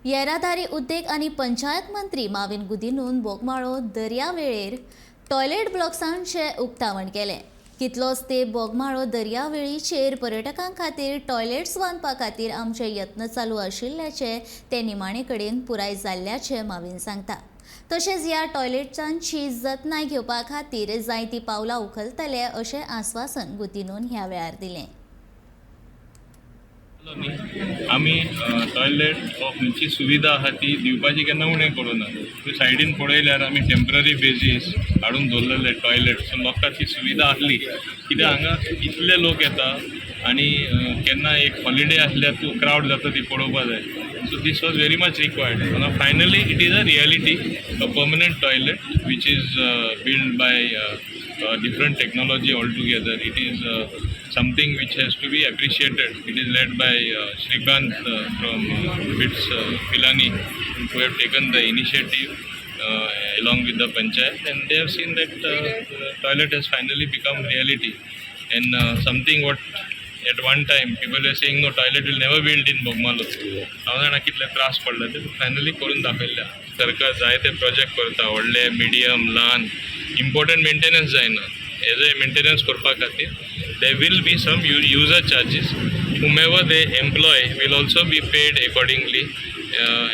येरादारी, उद्देग आनी पंचायत मंत्री माविन गुदिनून बोगमाळो दर्यावेळेर टॉयलेट ब्लॉक्सांचे उक्तावण केलें. कितलोच तेंप बोगमाळो दर्यावेळीचेर पर्यटकां खातीर टॉयलेट्स बांदपा खातीर आमचे यत्न चालू आशिल्ल्याचे ते निमाणे कडेन पुराय जाल्ल्याचे माविन सांगता. तशेंच ह्या टॉयलेट्सांची जतनाय घेवपा खातीर जायतीं पावलां उखलतले अशें आस्वासन गुदिनून ह्या वेळार दिलें. न्ही, आमी टॉयलेट वा खंयची सुविधा आहा ती दिवपाची केन्ना उणें करूं ना. तूं सायडीन पळयल्यार आमी टेंपररी बेजीस हाडून दवरलेले टॉयलेट. सो लोकांक ती सुविधा आसली, कित्याक हांगा इतले लोक येता आनी केन्ना एक हॉलिडे आसल्यार तूं क्रावड जाता ती पळोवपा जाय. So this was very much required. Finally it is a reality, a permanent toilet which is build by different technology altogether. It is something which has to be appreciated. It is led by Shrikant from BITS Pilani, who have taken the initiative along with the panchayat, and they have seen that the toilet has finally become reality. And something what at one time people were saying, "No, toilet will never build in Bogmalo." हांव जाणा कितले त्रास पडले ते. Finally करून दाखयल्ले. सरकार जायते project करता, व्हडले, मिडियम, ल्हान. इम्पॉर्टंट मेंटेनन्स जायना. एज ए मेंटेनन्स करपा खातीर there will be some user charges. Whomever they employ will also be paid accordingly,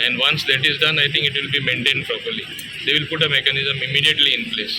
and once that is done, I think it will be maintained properly. They will put a mechanism immediately in place.